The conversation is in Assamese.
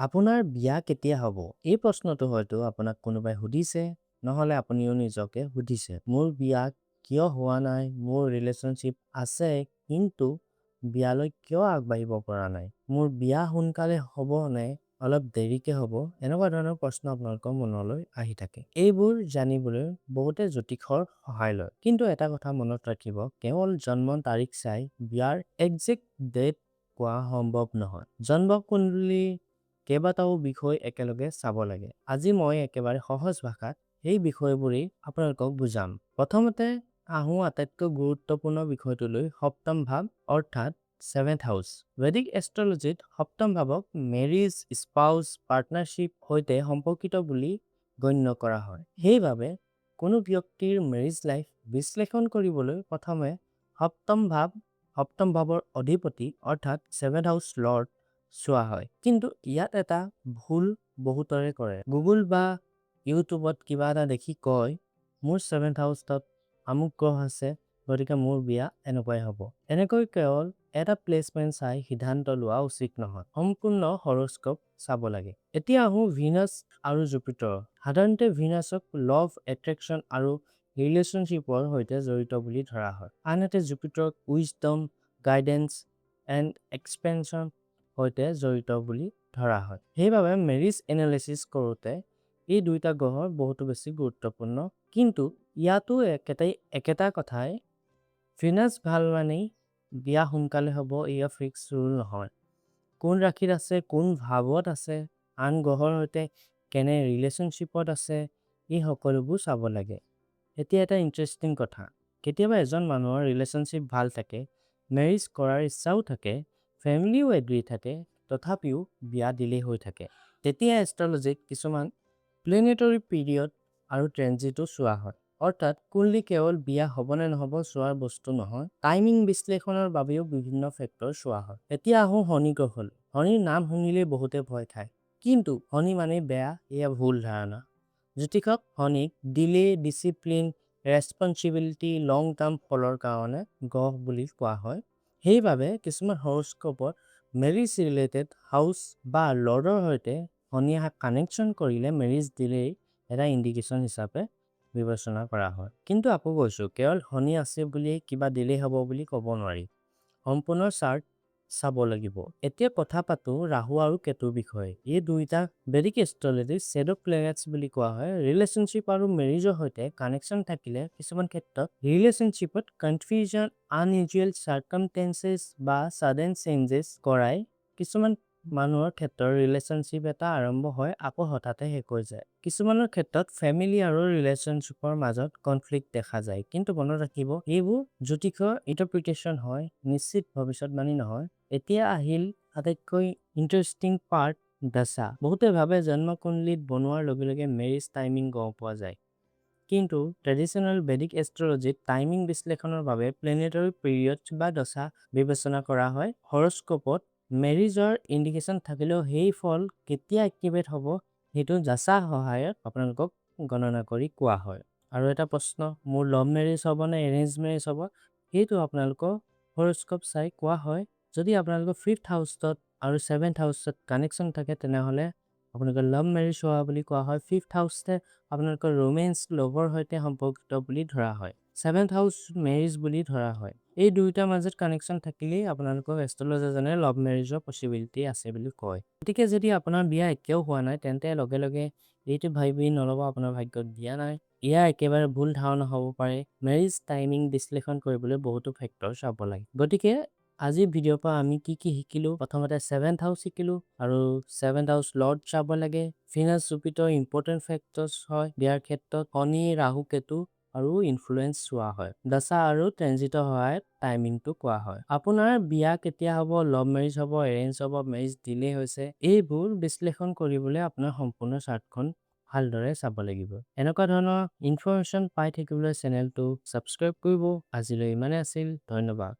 আপোনাৰ বিয়া কেতিয়া হ'ব? এই প্ৰশ্নটো হয়তো আপোনাক কোনোবাই সুধিছে, নহ'লে আপুনিও নিজকে সুধিছে। মোৰ বিয়া কিয় হোৱা নাই? মোৰ ৰিলেশ্যনশ্বিপ আছে, কিন্তু বিয়ালৈ কিয় আগবাঢ়িব পৰা নাই? মোৰ বিয়া সোনকালে হ'ব নে অলপ দেৰিকে হ'ব? এনেকুৱা ধৰণৰ প্ৰশ্ন আপোনালোকৰ মনলৈ আহি থাকে। এইবোৰ জানিবলৈ বহুতে জ্যোতিষৰ সহায় লয়। কিন্তু এটা কথা মনত ৰাখিব, কেৱল জন্ম তাৰিখ চাই বিয়াৰ একজেক্ট ডেট কোৱা সম্ভৱ নহয়। জন্ম কুণ্ডলী, কেইবাটাও বিষয় একেলগে চাব লাগে। আজি মই একেবাৰে সহজ ভাষাত সেই বিষয়বোৰেই আপোনালোকক বুজাম। প্ৰথমতে আহোঁ আটাইতকৈ গুৰুত্বপূৰ্ণ বিষয়টোলৈ, সপ্তম ভাৱ অৰ্থাৎ ছেভেন্থ হাউচ। বৈদিক এষ্ট্ৰলজিত সপ্তম ভাৱক মেৰিজ, স্পাউচ, পাৰ্টনাৰশ্বিপ সৈতে সম্পৰ্কিত বুলি গণ্য কৰা হয়। সেইবাবে কোনো ব্যক্তিৰ মেৰিজ লাইফ বিশ্লেষণ কৰিবলৈ প্ৰথমে সপ্তম ভাৱ, সপ্তম ভাৱৰ অধিপতি অৰ্থাৎ ছেভেন্থ হাউচ লৰ্ড চোৱা হয়। কিন্তু ইয়াত এটা ভুল বহুতৰে কৰে। গুগল বা ইউটিউবত কিবা এটা দেখি কয়, "মোৰ ছেভেন্থ হাউচত আমুক গ্ৰহ আছে, গতিকে মোৰ বিয়া এনেকুৱাই হ'ব।" এনেকৈ কেৱল এটা প্লেচমেণ্ট চাই সিদ্ধান্ত লোৱা উচিত নহয়। সম্পূৰ্ণ হৰস্কোপ চাব লাগে। এতিয়া আহোঁ ভিনাছ আৰু জুপিটাৰ। সাধাৰণতে ভিনাছক লভ, এট্ৰেকশ্যন আৰু ৰিলেশ্যনশ্বিপৰ সৈতে জড়িত বুলি ধৰা হয়। আনহাতে জুপিটাৰক উইজডম, গাইডেন্স এণ্ড এক্সপেনশ্যন সৈতে জড়িত বুলি ধৰা হয়। সেইবাবে মেৰিজ এনালিচিছ কৰোঁতে এই দুয়োটা গ্ৰহৰ বহুতো বেছি গুৰুত্বপূৰ্ণ। কিন্তু ইয়াতো একেটা কথাই, ভিনাছ ভাল মানেই বিয়া সোনকালে হ'ব, এয়া ফিক্স ৰুল নহয়। কোন ৰাশিত আছে, কোন ভাৱত আছে, আন গ্ৰহৰ সৈতে কেনে ৰিলেশ্যনশ্বিপত আছে, এই সকলোবোৰ চাব লাগে। এতিয়া এটা ইণ্টাৰেষ্টিং কথা। কেতিয়াবা এজন মানুহৰ ৰিলেশ্যনশ্বিপ ভাল থাকে, মেৰিজ কৰাৰ ইচ্ছাও থাকে, ফেমিলিও এগ্ৰী থাকে, তথাপিও বিয়া ডিলে হৈ থাকে। তেতিয়া এষ্ট্ৰলজিত কিছুমান প্লেনেটৰী পিৰিয়ড আৰু ট্ৰেনজিটো চোৱা হয়। অৰ্থাৎ কুণ্ডলী কেৱল বিয়া হ'ব নে নহ'ব চোৱাৰ বস্তু নহয়, টাইমিং বিশ্লেষণৰ বাবেও বিভিন্ন ফেক্টৰ চোৱা হয়। এতিয়া আহোঁ শনি গ্ৰহলৈ। শনিৰ নাম শুনিলেই বহুতে ভয় খায়। কিন্তু শনি মানেই বেয়া, এয়া ভুল ধাৰণা। জ্যোতিষত শনিক delay, discipline, responsibility, long term ফলৰ কাৰণে গ্ৰহ বুলি কোৱা হয়। সেইবাবে কিছুমান হৰস্কোপত মেৰিজ ৰিলেটেড হাউচ বা লৰ্ডৰ সৈতে শনিয়ে কানেকশ্যন কৰিলে মেৰিজ ডিলেৰ এটা ইণ্ডিকেশ্যন হিচাপে বিবেচনা কৰা হয়। কিন্তু আকৌ কৈছোঁ, কেৱল শনি আছে বুলিয়েই কিবা ডিলে হ'ব বুলি ক'ব নোৱাৰি। সম্পূৰ্ণ চাৰ্ট চাব লাগিব। এতিয়া কথা পাতোঁ ৰাহু আৰু কেতুৰ বিষয়ে। এই দুয়োটা বৈদিক এষ্ট্ৰলজিত শ্বেড' প্লেনেটছ বুলি কোৱা হয়। ৰিলেশ্যনশ্বিপ আৰু মেৰিজৰ সৈতে কানেকশ্যন থাকিলে কিছুমান ক্ষেত্ৰত ৰিলেশ্যনশ্বিপত কনফিউজন, আনইউজুৱেল চাৰ্কামষ্টেন্সেছ বা ছাডেন চেঞ্জেছ কৰাই। কিছুমান মানুহৰ ক্ষেত্ৰত ৰিলেশ্যনশ্বিপ এটা আৰম্ভ হয়, আকৌ হঠাতে শেষ হৈ যায়। কিছুমানৰ ক্ষেত্ৰত ফেমিলি আৰু ৰিলেশ্যনশ্বিপৰ মাজত কনফ্লিক্ট দেখা যায়। কিন্তু মনত ৰাখিব, এইবোৰ জ্যোতিষৰ ইণ্টাৰপ্ৰিটেশ্যন হয়, নিশ্চিত ভৱিষ্যতবাণী নহয়। এতিয়া আহিল আটাইতকৈ ইণ্টাৰেষ্টিং পাৰ্ট, দশা। বহুতে ভাবে জন্ম কুণ্ডলীত বনোৱাৰ লগে লগে মেৰিজ টাইমিং গম পোৱা যায়। কিন্তু ট্ৰেডিশ্যনেল বৈদিক এষ্ট্ৰলজিত টাইমিং বিশ্লেষণৰ বাবে প্লেনেটৰী পিৰিয়ডছ বা দশা বিবেচনা কৰা হয়। হৰস্কোপত মেৰিজৰ ইণ্ডিকেশ্যন থাকিলেও সেই ফল কেতিয়া এক্টিভেট হ'ব, সেইটো দশাৰ সহায়ত আপোনালোকক গণনা কৰি কোৱা হয়। আৰু এটা প্ৰশ্ন, মোৰ লভ মেৰিজ হ'ব নে এৰেঞ্জ মেৰিজ হ'ব? সেইটো আপোনালোকৰ হৰস্কোপ চাই কোৱা হয়। যদি আপোনালোকৰ ফিফ্থ হাউচত আৰু ছেভেন্থ হাউচত কানেকশ্যন থাকে, তেনেহ'লে আপোনালোকৰ লভ মেৰিজ হোৱা বুলি কোৱা হয়। ফিফ্থ হাউচতে আপোনালোকৰ ৰোমেন্স, লভৰ সৈতে সম্পৰ্কিত বুলি ধৰা হয়। ছেভেন্থ হাউচ মেৰিজ বুলি ধৰা হয়। এই দুয়োটাৰ মাজত কানেকশ্যন থাকিলেই আপোনালোকক এষ্ট্ৰলজাৰজনে লভ মেৰিজৰ পচিবিলিটি আছে বুলি কয়। গতিকে যদি আপোনাৰ বিয়া এতিয়াও হোৱা নাই, তেন্তে লগে লগে এইটো ভাবি নল'ব আপোনাৰ ভাগ্যত বিয়া নাই। এয়া একেবাৰে ভুল ধাৰণা হ'ব পাৰে। মেৰিজ টাইমিং বিশ্লেষণ কৰিবলৈ বহুতো ফেক্টৰ চাব লাগে। গতিকে আজিৰ ভিডিঅ'ৰ পৰা আমি কি কি শিকিলোঁ? প্ৰথমতে ছেভেন্থ হাউচ শিকিলোঁ আৰু ছেভেন্থ হাউচ লৰ্ড চাব লাগে। ভিনাছ, জুপিটাৰ ইম্পৰ্টেণ্ট ফেক্টৰ্ছ হয় বিয়াৰ ক্ষেত্ৰত। শনি, ৰাহু, কেতু আৰু ইনফ্লুৱেঞ্চ চোৱা হয়। দশা আৰু ট্ৰেনজিটৰ সহায়ত টাইমিংটো কোৱা হয়। আপোনাৰ বিয়া কেতিয়া হ'ব, লভ মেৰিজ হ'ব, এৰেঞ্জ হ'ব, মেৰিজ ডিলে হৈছে, এইবোৰ বিশ্লেষণ কৰিবলৈ আপোনাৰ সম্পূৰ্ণ চাৰ্টখন ভালদৰে চাব লাগিব। এনেকুৱা ধৰণৰ ইনফৰমেশ্যন পাই থাকিবলৈ চেনেলটো ছাবস্ক্ৰাইব কৰিব। আজিলৈ ইমানে আছিল। ধন্যবাদ।